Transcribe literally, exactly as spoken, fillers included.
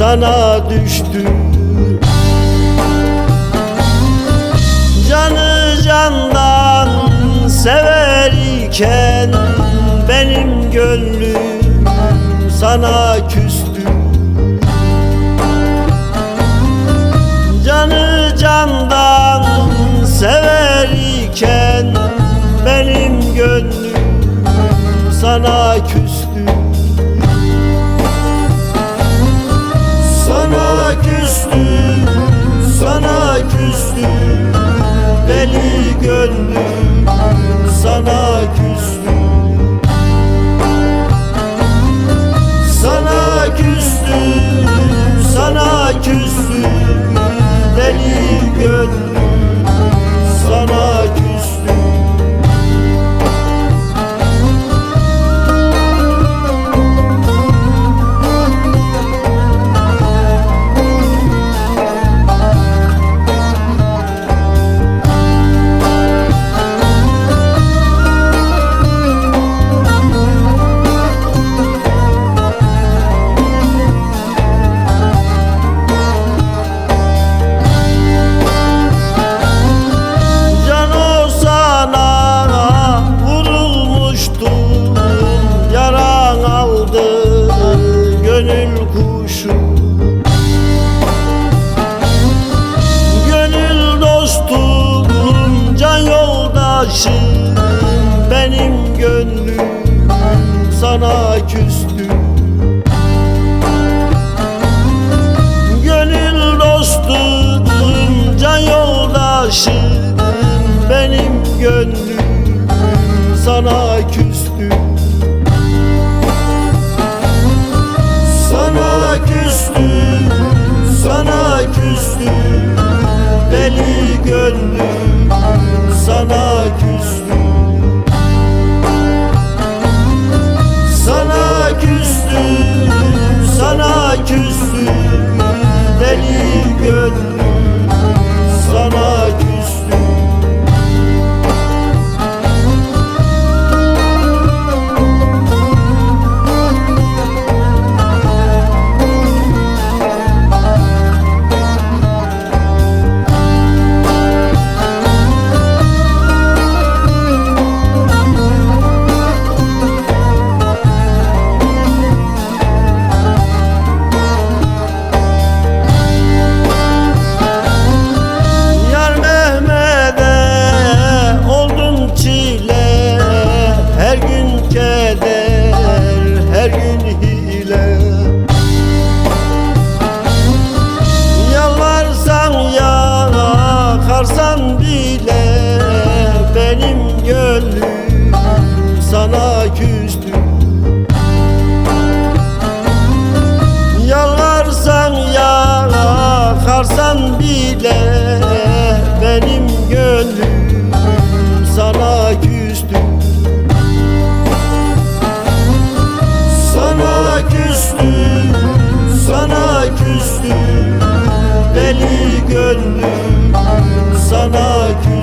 Sana düştü. Canı candan sever iken benim gönlüm sana küstü. Canı candan sever iken benim gönlüm sana küstü. Sana küstü, sana küstü, deli gönlüm sana küstü. Sana küstü, sana küstü, deli gönlüm sana küstü. Cano, sana vurulmuştum, yaran aldı gönül kuşu. Gönül dostum, can yoldaşım, benim gönlüm sana küstü. Gönül dostum, can yoldaşım, benim gönlüm sana küstü. Sana küstü, sana küstü, deli gönlüm sana küstü. Sana küstü, sana küstü, deli gönlüm sana küstü. Yar Mehmet'e oldum çile, her gün keder, her gün hile. Yalvarsan yakarsan bile, benim gönlüm sana küstü. Yalvarsan yakarsan bile, benim gönlüm sana küstü. Sana küstü, sana küstü, deli gönlüm sana küstü.